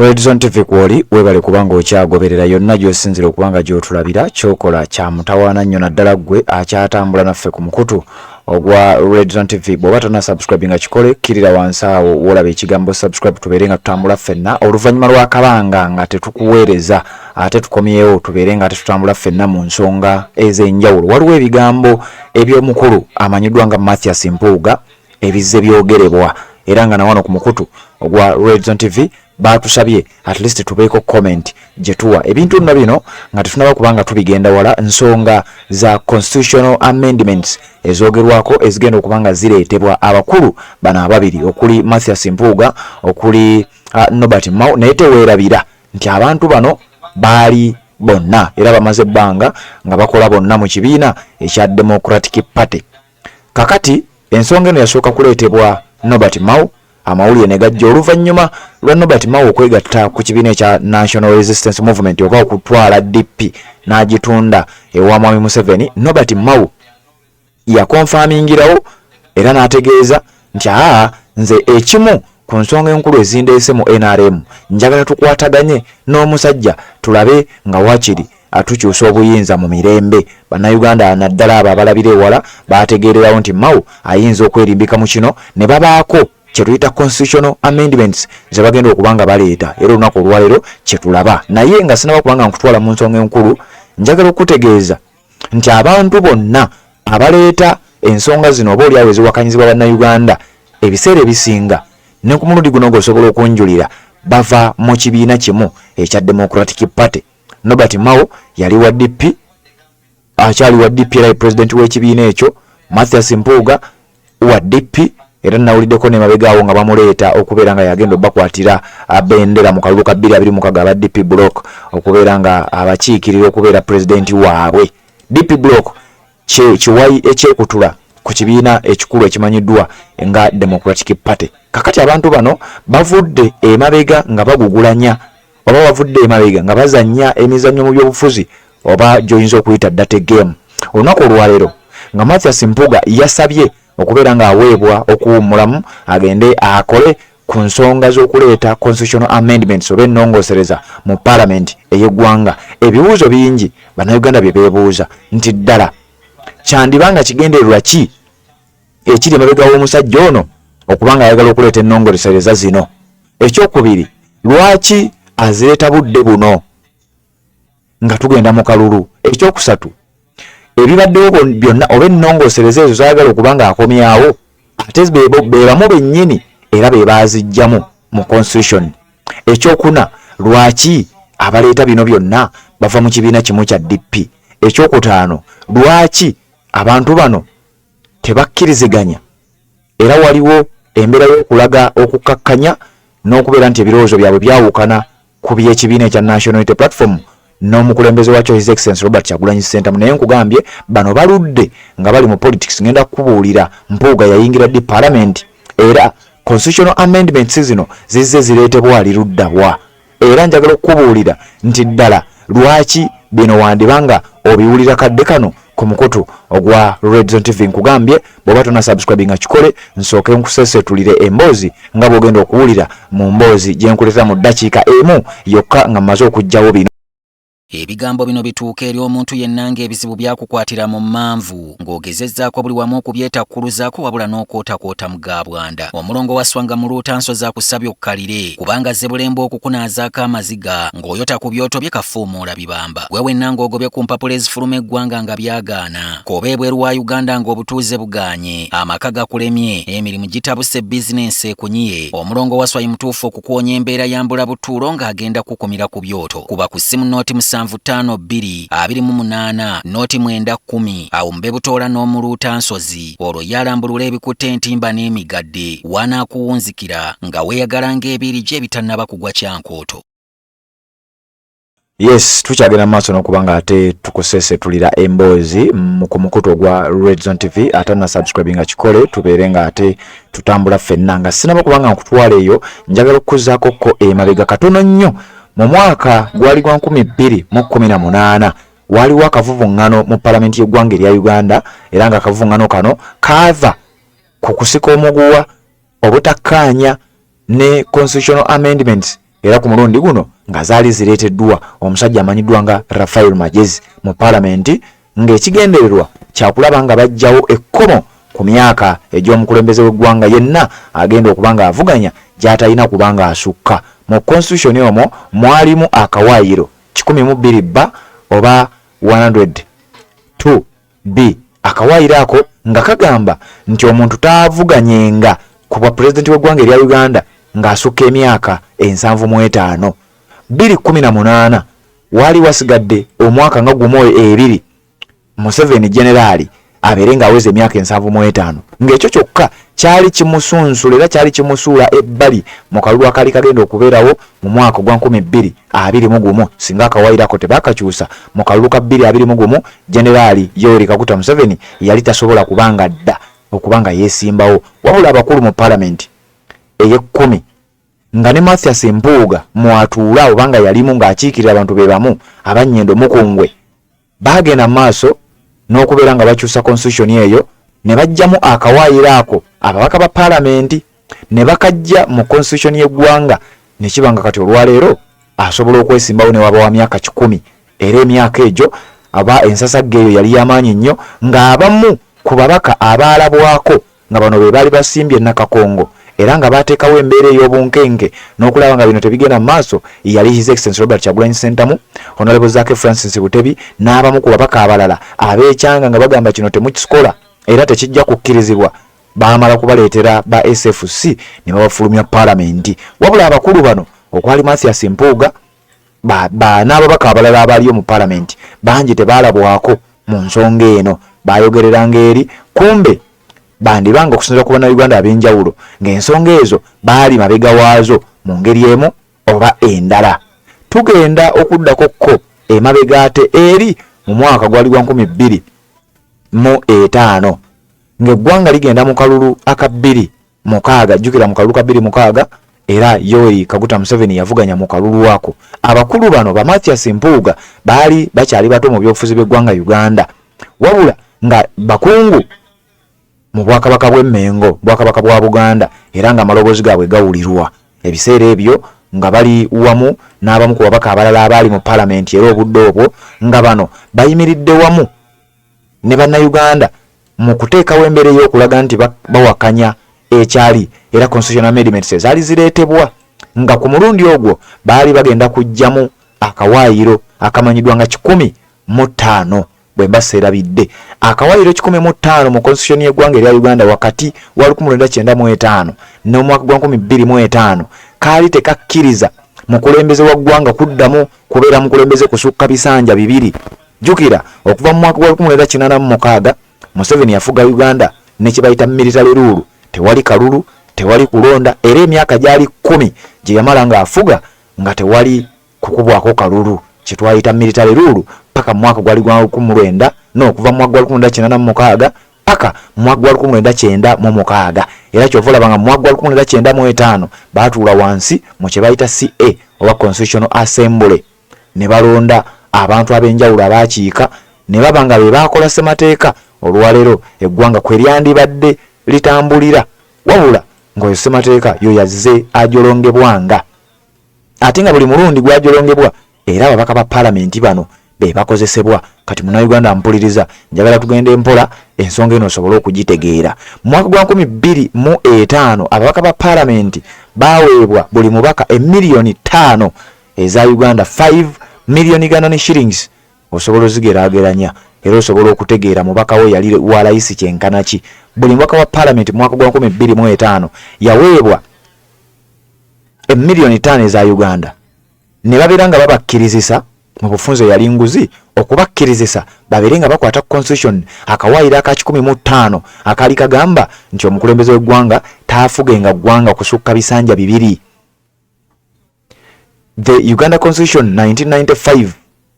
Redzone TV kwoli, webale kubanga okyagoberera yonna gy'osinzira okuba nga gy'otulabira. Kyokola kya mutawaana nnyo, naddala ggwe akyatambula naffe ku mukutu ogwa Redzone TV. Bw'oba tonna subscribe nga kikole, kkirira wansi awo w'olaba ekigambo "subscribe", tubeere nga tutambula ffenna. Oluvannyuma lw'akabanga nga tetukuweereza, ate tukomyewo tubeere nga tetutambula ffenna mu nsonga ez'enjawulo. Waliwo ebigambo eby'omukulu amanyiddwa nga Mathias Mpuuga ebizze byogerebwa, era nga nawano ku mukutu ogwa Redzone TV batusabye at least tubeeko comment gye tuwa ebintu nno bino nga tetunaba kubanga tubigenda wala. Nsonga za constitutional amendments ezogerwako ezigenda okuba nga zireetebwa abakulu bano ababiri, okuli Mathias Mpuuga, okuli Norbert Mao. Naye teweerabira nti abantu bano baali bonna era bamaze ebbanga nga bakola bonna mu kibiina ekya Democratic Party. Kakati ensonga eno yasooka kuleetebwa Norbert Mao. Amawulire ne gajja oluvannyuma lwa Norbert Mao okwegatta ku kibiina ekya National Resistance Movement, oba okutwala DP n'agitunda ewa Mwami Museveni. Norbert Mao yakonfamingirawo era n'ategeeza nti, "Aa, nze ekimu ku nsonga enkulu ezindeese mu NRM, njagala tukwataganye n'omusajja tulabe nga wakiri atukyusa obuyinza mu mirembe." Bannayuganda, naddala abo abalabira ewala, bategeererawo nti Mao ayinza okwerimbika mu kino ne babaako kyetuyita constitutional amendments ze bagenda okuba nga baleeta. Era olunaku olwaleero kyetulaba. Naye nga sinaba kubanga nkutwala mu nsonga enkulu, njagala okutegeeza nti abantu bonna abaleeta ensonga zino, oba oliawo eziwakanyizibwa bannayuganda ebiseera ebisinga, ne ku mulundi guno ng'osobola okunjulira, bava mu kibiina kimu ekya Democratic Party. Norbert Mao yali wa DP, akyali wa DP, era ye president w'ekibiina ekyo. Mathias Mpuuga wa DP, era nawuliddeko ne mabegaawo nga bamuleeta okubeera nga yagenda obakwatira bendera mu kalulu ka 2026 aba DP Bloc, okubeera nga abakiikirira okubeera pulezidenti waabwe. DP Bloc kiwayi ekyekutula ku kibiina ekikulu ekimanyiddwa nga Democratic Party. Kakati abantu bano bavudde emabega nga bagugulanya, oba bavudde emabega nga bazannya emizannyo mu byobufuzi, oba gy'oyinza okuyita dirty game. Olunaku olwaleero nga Mathias Mpuuga yasabye okubeera ng'aweebwa okuwummulamu agende akole ku nsonga z'okuleeta constitutional amendments oba ennongoosereza mu parliament ey'eggwanga, ebibuuzo bingi Bannayuganda bye beebuuza nti ddala kyandiba nga kigendererwa ki ekiri emabega w'omusajja ono okuba nga ayagala okuleeta ennongoosereza zino? Ekyokubiri, lwaki azireeta budde buno nga tugenda mu kalulu? Ekyokusatu, ebibaddewo byonna oba ennongoosereza ezo zayagala okuba nga akomyawo, ate be bamu bennyini era be baazijjamu mu constitution? Ekyokuna, lwaki abaleeta bino byonna bava mu kibiina kimu kya DP? Ekyokutaano, lwaki abantu bano tebakkiriziganya era waliwo embeera y'okulaga okukakkanya n'okubeera nti ebirowoozo byabwe byawukana ku by'ekibiina ekya National Unity Platform n'omukulembeze wakyo, His Excellence Robert Kyagulanyi Ssentamu? Naye nkugambye, bano baludde nga bali mu politics. Ngenda kukubuulira Mpuuga yayingira ddi parliament, era constitutional amendments zino zizze zireetebwa ali ludda wa? Era njagala okukubuulira nti ddala lwaki bino wandiba nga obiwulira kadde kano ku mukutu ogwa Redzone TV. Nkugambye, bw'oba tona subscribe nga kikole, nsooke nkusesetulire emboozi nga bw'ogenda okuwulira mu mboozi gye nkuleetera mu ddakiika emu yokka nga mmaze okuggyawo bino. Ebigambo bino bituuka eri omuntu yenna ng'ebizibu byakukwatira mu mmanvu, ng'ogezezzaako buli wamu okubyetakkuluzaako, wabula n'okwotakwota mu gabwanda. Omulongo waswanga mu luutanso zakusabye okkalire, kubanga ze bulembe okukunaazaako amaziga ng'oyota ku byoto bye kafuumuula bibamba. Gwe wenna ng'ogobye ku mpapula ezifuluma eggwanga nga byagaana, k'oba ebweru wa Uganda ng'obutuuze bugaanye, amaka gakulemye, emirimu gitabuse, bizinensi ekunyiye, omulongo waswayi mutuufu okukuwonya embeera ya mbula butuulo ng'agenda kukumira ku byoto. Kuba ku ssimu 0752 28 09 10, awo mbe butoola n'omuluuta nsozi, olwo yalambulula ebikutte entimba n'emigadde wanaakuwunzikira nga weeyagala ng'ebiiri gye ebitannaba kugwa kyankooto. Yes, tukyagenda mu maaso n'okuba nga ate tukusesetulira emboozi ku mukutu ogwa Redzone TV. Ate na subscribe nga kikole, tubeere nga ate tutambula ffenna. Nga sinaba kuba nga nkutwala eyo, njagala okukuzaako ko emabega katono nnyo. Mu mwaka gwali gwa 2018 waaliwo akavuvuŋŋano mu palamenti y'eggwanga erya Uganda, era nga akavuvuŋŋano kano kaava ku kusika omuguwa, obutakkaanya ne constitutional amendments. Era ku mulundi guno nga zaali zireeteddwa omusajja amanyiddwa nga Raphael Magyezi mu palamenti ng'ekigendererwa kyakulaba nga baggyawo ekkomo ku myaka egy'omukulembeze w'eggwanga yenna agenda okuba ng'avuganya gy'atalina kuba ng'asukka. Mu constitution omwo mwalimu akawaayiro 102 bba oba 102 B Akawaayiro ako nga kagamba nti omuntu taavuganyenga ku bwa pulezidenti w'eggwanga erya Uganda ng'asukka emyaka 75. 2018 waali wasigadde omwaka nga gumu ebiri Museveni Generaali abeere ng'aweza emyaka 75 ng'ekyo kyokka kyali kimusunsula era kyali kimusuula ebbali mu kalulu akaali kagenda okubeerawo mu mwaka ogwa 2021. Singa akawaayiro ako tebaakakyusa mu kalulu ka 2021, Generaali Yoweri Kaguta Museveni yali tasobola kuba nga dda okuba nga yeesimbawo. Wabula abakulu mu palamenti ey'ekkumi nga ne Mathias Mpuuga mw'atuula oba nga yalimu ng'akiikirira abantu be bamu aba Nyendo Mukungwe, baagenda mu maaso n'okubeera nga bakyusa constitution eyo ne baggyamu akawaayiro ako ababaka ba palamenti ne bakaggya mu constitution y'eggwanga, ne kiba nga kati olwaleero asobola okwesimbawo ne waba wa myaka 100. Era emyaka egyo aba ensasagge eyo yali yamaanyi nnyo ng'abamu ku babaka abaalabwako nga bano be baali basimbye Nakakongo era nga baateekawo embeera ey'obunkenke n'okulaba nga bino tebigenda mu maaso yali His Excellency Robert Kyagulanyi Ssentamu, Honorable Zaake Francis Butebi n'abamu ku babaka abalala abeekyanga nga bagamba kino temukikola era tekijja kukkirizibwa. Baamala kubaleetera ba SFC ne babafulumya palamenti. Wabula abakulu bano okwali Mathias Mpuuga n'ababaka abalala abaaliyo mu palamenti bangi tebaalabwako mu nsonga eno, baayogereranga eri kumbe bandiba nga okusinziira ku bannayuganda ab'enjawulo ng'ensonga ezo baali mabega waazo mu ngeri emu oba endala. Tugenda okuddako ko emabega ate eri mu mwaka gwali gwa 2005 ng'eggwanga ligenda mu kalulu aka 2006. Jjukira mu kalulu ka 2006 era Yoweri Kaguta Museveni yavuganya mu kalulu ako. Abakulu bano ba Mathias Mpuuga baali bakyali bato mu byobufuzi by'eggwanga Uganda, wabula nga bakungu mu bwakabaka bw'e Mmengo, bwakabaka bwa Buganda, era nga amaloboozi gaabwe gawulirwa ebiseera ebyo nga bali wamu n'abamu ku babaka abalala abaali mu palamenti. Era obudde obwo nga bano bayimiridde wamu ne bannayuganda mu kuteekawo embeera ey'okulaga nti bawakanya ekyali era constitutional amendments ezaali zireetebwa, nga ku mulundi ogwo baali bagenda kuggyamu akawaayiro akamanyiddwa nga 105. Bwe mba seerabidde, akawaayiro 105 mu constitution y'eggwanga erya Uganda wakati wa 1995 n'omwaka gwa 2005 kaali tekakkiriza mukulembeze wa ggwanga kuddamu kubeera mukulembeze kusukka bisanja bibiri. Jjukira okuva mu mwaka gwa 1986 Museveni yafuga Uganda ne kye bayita military rule, tewali kalulu, tewali kulonda, era emyaka gyali 10 gye yamala ng'afuga nga tewali kukubwako kalulu, kye twayita military rule, paka mu mwaka gwali gwa lukumu lwenda no okuva mu mwaka gwa 1986 paka mu mwaka gwa 1996. Era kyova olaba nga mu mwaka gwa 1995 baatuula wansi mu kye bayita CA oba Constitutional Assembly ne balonda abantu ab'enjawulo abaakiika ne baba nga be baakola ssemateeka olwaleero eggwanga kwe lyandibadde litambulira, wabula ng'oyo ssemateeka yo yazze ajolongebwanga ate nga buli mulundi gwajolongebwa era ababaka ba palamenti bano be bakozesebwa. Kati munnayuganda mpuliriza, njagala tugende mpola ensonga eno osobole okugitegeera. Mu mwaka gwa 2005 ababaka ba palamenti baaweebwa buli mubaka emiliyoni 5 eza Uganda, 5 million Ugandan shillings. Osobola ozigeraageranya era osobola okutegeera mubaka we yali wa layisi kyenkana ki. Buli mubaka wa palamenti mu mwaka gwa 2005 yaweebwa emiliyoni 5 eza Uganda ne babeera nga babakkirizisa mu bufunze yali nguzi okubakkirizisa babeere nga bakwata constitution akawaayiro aka 105 akaali kagamba nti omukulembeze w'eggwanga taafugenga ggwanga kusukka bisanja bibiri. The Uganda Constitution 1995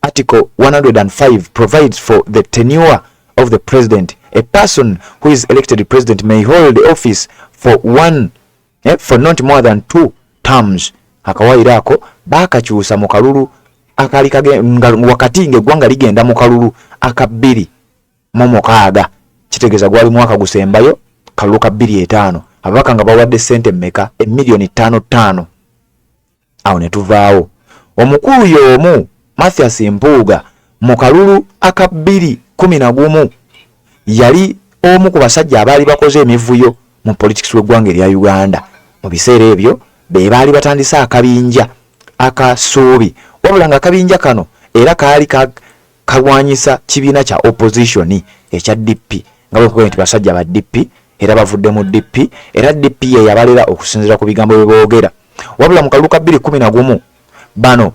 Article 105 provides for the tenure of the president. A person who is elected president may hold the office for not more than 2 terms. Akawaayiro ako baakakyusa mu kalulu akaali wakati ng'eggwanga ligenda mu kalulu aka 2006. Kitegeeza gwali mwaka gusembayo kalulu ka 2005. Ababaka nga bawadde ssente mmeka? Emiliyoni ttaano ttaano. Awo ne tuvaawo. Omukulu y'omu Mathias Mpuuga mu kalulu aka 2011 yali omu ku basajja abaali bakoze emivuyo mu politics w'eggwanga erya Uganda. Mu biseera ebyo be baali batandise akabinja aka Ssuubi, wabula nga akabinja kano era kaali kalwanyisa kibiina kya opposition ekya DP, nga bwe nkugambe nti basajja ba DP era bavudde mu DP, era DP ye yabalera okusinziira ku bigambo bye boogera. Wabula mu kalulu ka 2011 bano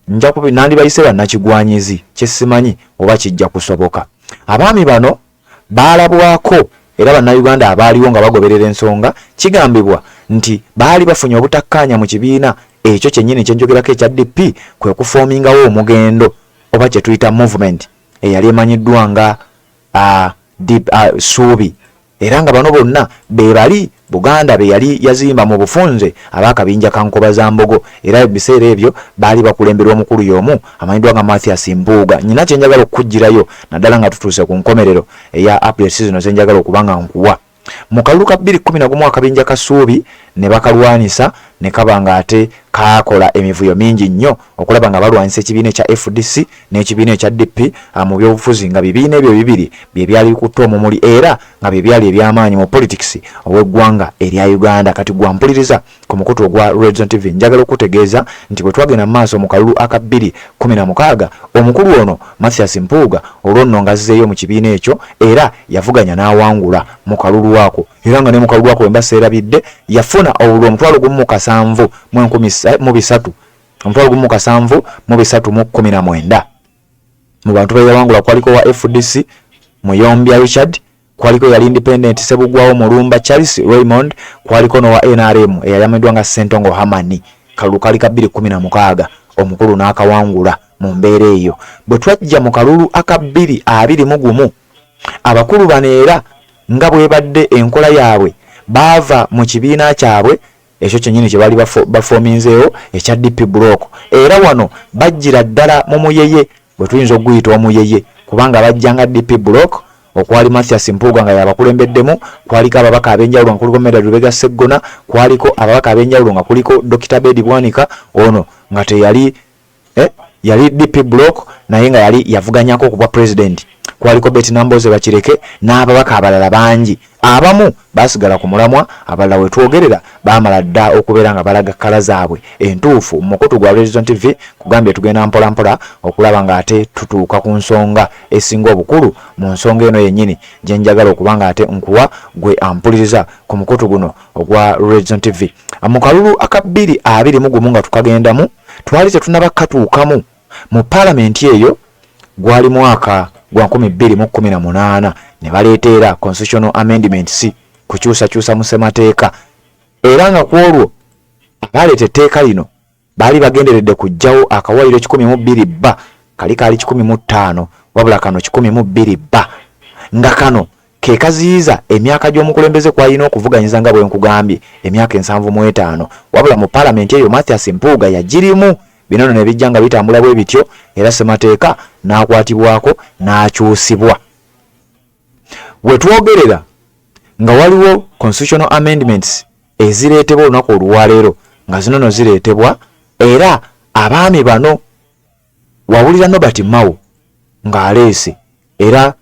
nja kubi nandibayise bannakigwanyizi, kye simanyi oba kijja kusoboka. Abaami bano baalabwako era Bannayuganda abaaliwo nga bagoberera ensonga, kigambibwa nti baali bafunye obutakkaanya mu kibiina ekyo kyennyini kye njogerako ekya DP, kwe kufoomingawo omugendo oba kye tuyita movement eyali emanyiddwa nga Ssuubi, era nga bano bonna be bali Buganda be yali yazimba mu bufunze ab'akabinja ka Nkobazambogo, era mu biseera ebyo baali bakulemberwa omukulu y'omu amanyiddwa nga Mathias Mpuuga. Nnyina kye njagala okukuggyirayo naddala nga tutuuse ku nkomerero eya updates zino ze njagala okuba nga nkuwa. Mu kalulu ka 2011 akabinja ka Ssuubi ne bakalwanyisa ne kaba ng'ate kaakola emivuyo mingi nnyo okulaba nga balwanyisa ekibiina ekya FDC n'ekibiina ekya DP mu byobufuzi, nga bibiina ebyo bibiri bye byali bikutte omumuli era nga bye byali eby'amaanyi mu politics ow'eggwanga erya Uganda. Kati gwampuliriza ku mukutu ogwa Redzone TV, njagala okutegeeza nti bwe twagenda mu maaso mu kalulu aka 2016, omukulu ono Mathias Mpuuga olwo nno ng'azzeeyo mu kibiina ekyo era yavuganya n'awangula mu kalulu ako, era nga ne mu kalulu ako bwe mba seerabidde yafuna obululu 1,073 1,073,319. Mu bantu be yawangula kwaliko wa FDC Muyombya Richard, kwaliko eyali independent Sebugwawo Mulumba Charles Raymond, kwaliko n'owa NRM eyayamiddwa nga Ssentongo Hamani. Kalulu kali ka 2016, omukulu n'akawangula mu mbeera eyo. Bwe twajja mu kalulu aka 2021, abakulu bano era nga bwebadde enkola yaabwe, baava mu kibiina kyabwe ekyo kyennyini kye baali bafoominzeewo ekya DP Block, era wano bajjira ddala mu muyeye bwe tuyinza okuguyita omuyeye, kubanga bajja nga DP Block okwali Mathias Mpuuga nga yabakulembeddemu, kwaliko ababaka ab'enjawulo nga kuliko Medard Lubega Sseggona, kwaliko ababaka ab'enjawulo nga kuliko Dr. Bedi Bwanika, ono nga teyali yali DP Block naye nga yali yavuganyako ku bwa president, kwaliko Betty Nambooze Bakireke n'ababaka abalala bangi. Abamu baasigala ku mulamwa, abalala wetwogerera baamala dda okubeera nga balaga kkala zaabwe entuufu. Mu mukutu gwa Redzone TV kugambye tugenda mpola mpola okulaba ng'ate tutuuka ku nsonga esinga obukulu mu nsonga eno yennyini gye njagala okuba ng'ate nkuwa gwe ampuliriza ku mukutu guno ogwa Redzone TV. Mu kalulu aka 2021 nga tukagendamu, twali tetunaba katuukamu mu paalamenti eyo, gwali mwaka gwa 2018, ne baleeta era constitutional amendments, kukyusakyusa mu ssemateeka, era nga ku olwo abaleeta etteeka lino baali bagenderedde kuggyawo akawaayiro 102B. Kali kaali 105, wabula kano 102B, nga kano ke kaziyiza emyaka gy'omukulembeze kw'alina okuvuganyiza, nga bwe nkugambye emyaka 75. Wabula mu paalamenti eyo Mathias Mpuuga yagirimu. Bino nno ne bijja nga bitambula bwe bityo, era ssemateeka n'akwatibwako n'akyusibwa. We twogerera nga waliwo constitutional amendments ezireetebwa olunaku olwaleero, nga zino no zireetebwa era abaami bano. Wawulira Norbert Mao ng'aleese era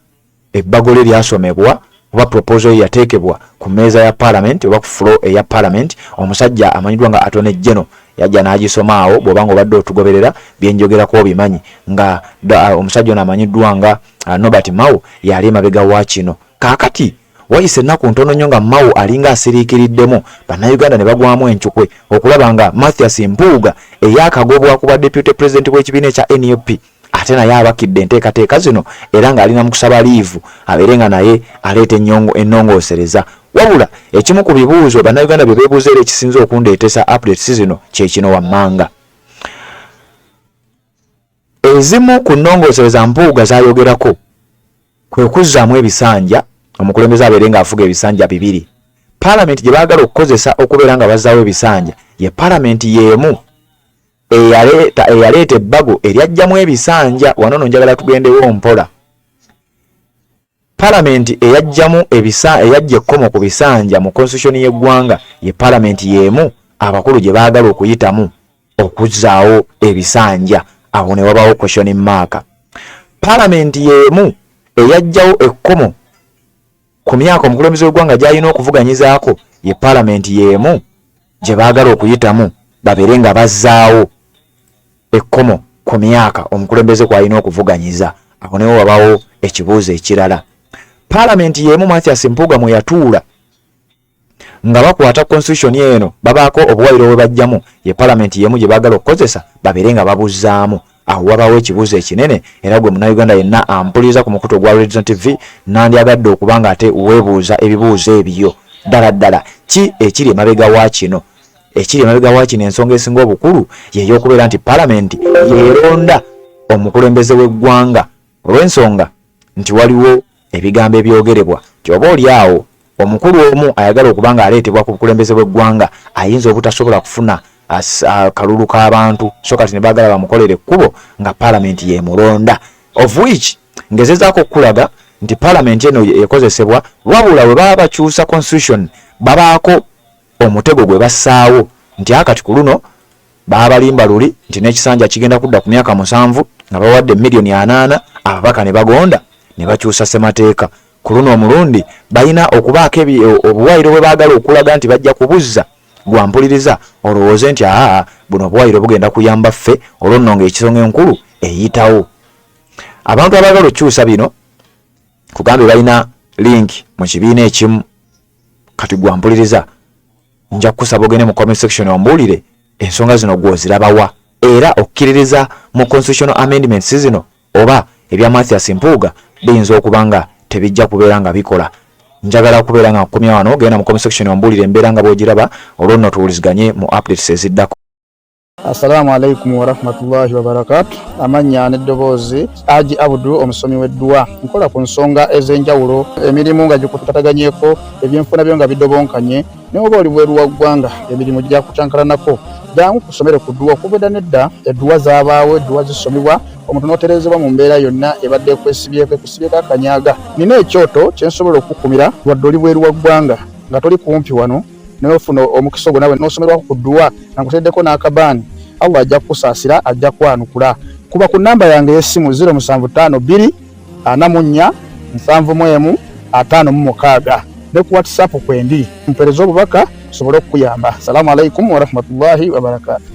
ebbago lye lyasomebwa oba proposal ye yateekebwa ku mmeeza ya parliament oba ku floor eya parliament. Omusajja amanyiddwa nga Attorney General yajja n'agisoma awo. Bw'oba nga obadde otugoberera, byenjogerako obimanyi, nga omusajja ono amanyiddwa nga Norbert Mao yali emabega wa kino. Kaakati wayise ennaku ntono nnyo nga Mao alinga asiriikiriddemu, Bannayuganda ne bagwamu encukwe okulaba nga Mathias Mpuuga eyakagobwa ku bwa deputy president w'ekibiina ekya NUP ate naye abakidde enteekateeka zino, era ng'alina mu kusaba leave abeere nga naye aleeta ennongoosereza. Wabula ekimu ku bibuuzo Bannayuganda bye beebuuza era ekisinze okundeetesa updates zino kye kino wammanga: ezimu ku nnongoosereza Mpuuga z'ayogerako kwe kuzzaamu ebisanja, omukulembeze abeere ng'afuga ebisanja bibiri. Paalamenti gye baagala okukozesa okubeera nga bazzaawo ebisanja ye paalamenti y'emu eyaleeta ebbago eryajjamu ebisanja. Wano no njagala tugendewo mpola. Paalamenti eyajjamu eyajja ekkomo ku bisanja mu constitution y'eggwanga ye paalamenti y'emu abakulu gye baagala okuyitamu. Okuzzaawo ebisanja, awo ne wabaawo question mark. Palamenti y'emu eyajjawo ekkomo ku myaka omukulembeze w'eggwanga gy'alina okuvuganyizaako, ye palamenti y'emu gye baagala okuyitamu babeere nga bazzaawo ekkomo ku myaka omukulembeze kw'alina okuvuganyiza. Awo newo wabaawo ekibuuzo ekirala. Palamenti y'emu Mathias Mpuuga mwe yatuula nga bakwata constitution eno, babaako obuwayiro bwe bajjamu, ye palamenti y'emu gye baagala okukozesa babeere nga babuzzaamu. Awo wabaawo ekibuuzo ekinene, era gwe Munnayuganda yenna ampuliriza ku mukutu ogwa Redzone TV, nandyagadde okuba nga ate weebuuza ebibuuzo ebyo. Ddala ddala ki ekiri emabega wa kino? Ekiri emabega wa kino, ensonga esinga obukulu yey'okubeera nti palamenti yeeronda omukulembeze w'eggwanga, olw'ensonga nti waliwo ebigambo ebyogerebwa nti oba oli awo omukulu omu ayagala okuba nga aleetebwa ku bukulembeze bw'eggwanga ayinza obutasobola kufuna kalulu k'abantu, so kati ne baagala bamukolere ekkubo nga palamenti yemulonda, of which ngezezaako okukulaga nti palamenti eno ekozesebwa, wabula bwe baba bakyusa constitution babaako omutego gwe bassaawo nti akati ku luno baabalimba luli nti n'ekisanja kigenda kudda ku myaka 7 nga bawadde miliyoni 40, ababaka ne bagonda ne bakyusa ssemateeka. Ku luno omulundi balina okubaako obuwayiro bwe baagala okulaga nti bajja kubuzza, gwampuliriza olowooze nti aa, buno obuwayiro bugenda kuyamba ffe, olwo nno ng'ekisonga enkulu eyitawo. Abantu abaagala okukyusa bino kugambe balina link mu kibiina ekimu. Kati gwampuliriza, nja kukusaba ogende mu comment section ombuulire ensonga zino gw'ozirabawa, era okkiririza mu constitutional amendments zino oba ebya Mathias Mpuuga biyinza okuba nga tebijja kubeera nga bikola. Njagala kubeera nga nkukomya wano. Genda mu comment section ombuulire embeera nga bw'ogiraba, olwo nno tuwuliziganye mu updates eziddako. Assalamu alaikum warahmatullahi wabarakatu. Amannya n'eddoboozi, Aji Abudu, omusomi w'edduwa. Nkola ku nsonga ez'enjawulo, emirimu nga gikutataganyeko, ebyenfuna byo nga bidobonkanye, ne oba oli bweru wa ggwanga, emirimu gyakucankalanako, jangu kusomere ku dduwa. Okuva edda nedda edduwa zaabaawo, edduwa zisomibwa omuntu n'otereezebwa mu mbeera yonna ebadde ekwesibyeko, ekusibyeko akanyaga. Nina ekyoto kye nsobola okukukumira wadde oli bweru wa ggwanga nga toli kumpi wano, naye ofuna omukisa ogwo nawe n'osomerwako ku dduwa nga nkuteereddeko n'akabaani. Allah ajja kukusaasira, ajja kwanukula. Kuba ku nnamba yange ey'essimu 0752 44 71 56 ne ku WhatsApp kwendi, mpeereza obubaka nsobole okukuyamba. Salaamu alaikum warahmatullahi wabarakatu.